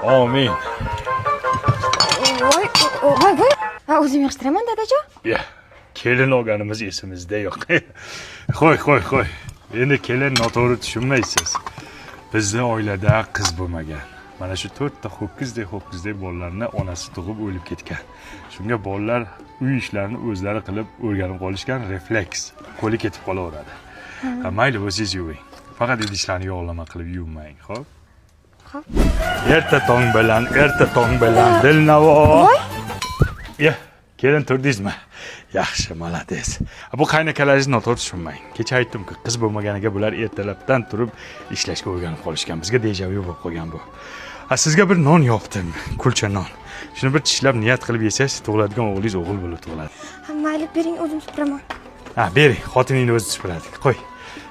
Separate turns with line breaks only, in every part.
Amin.
Voy, voy, voy. Ha, o'zim yig'ishtiraman, dadajon.
Ya, kelin olganimiz esimizda yo'q. Qo'y, qo'y, qo'y. Endi kelin, noto'g'ri tushunmaysiz. Bizni oilada qiz bo'lmagan. Mana shu to'rtta ho'kizdek ho'kizdek bolalarni onasi tug'ib o'lib ketgan. Shunga bolalar uy ishlarini o'zlari qilib o'rganib qolishgan, refleks. Qo'li ketib qolaveradi. Ha, mayli, o'zingiz yuving. Faqat idishlarni yog'lama qilib yuvmang, xo'p?
Xo'p.
Erta tong bilan, erta tong bilan Dilnavo.
Voy.
Ya, kelin, turdingizmi? Yaxshi, молодец. Bu qaynakalaringizni noto'g'ri tushunmang. Kecha aytdim-ku, qiz bo'lmaganiga bular ertalabdan turib ishlashga o'rganib qolishgan. Bizga dejavu bo'lib qolgan bu. Ha, sizga bir non yopdim, kulcha non. Shuni bir tishlab niyat qilib yesangiz, tug'iladigan o'g'lingiz o'g'il bo'lib tug'iladi.
Ha, mayli, bering, o'zim supuraman.
Ha, bering, xotiningni o'zi supuradi. Qo'y.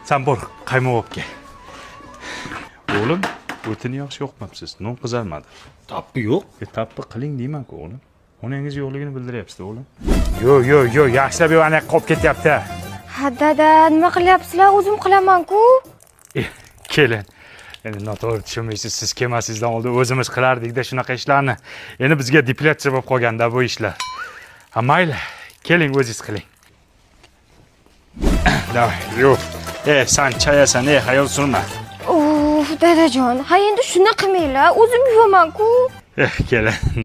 San bor, qaymoq olib kel. O'g'lim, o'tini yaxshi yoqmabsiz. Non qizarmadi.
Tappi yo'q.
E, tappi qiling deyman-ku, o'g'lim. Onangiz yo'qligini bildiryapsiz, o'g'lim. Yo'q, yo'q, yo'q, yaxshilab yo'q, ana qolib ketyapti.
Ha, dada, nima qilyapsizlar? O'zim qilaman-ku.
E, kelin. Endi noto'g'ri tushunmaysiz, siz kelmasingizdan oldin o'zimiz qilardik-da shunaqa ishlarni. Endi bizga depilyatsiya bo'lib qolganda bu ishlar. Ha, mayli, keling, o'zingiz qiling. Давай, yo'q. E, san chayasan, e, xayol surma.
Uf, dadajon, ha, endi shuni qilmanglar, o'zim yuvaman-ku.
Eh, kelin.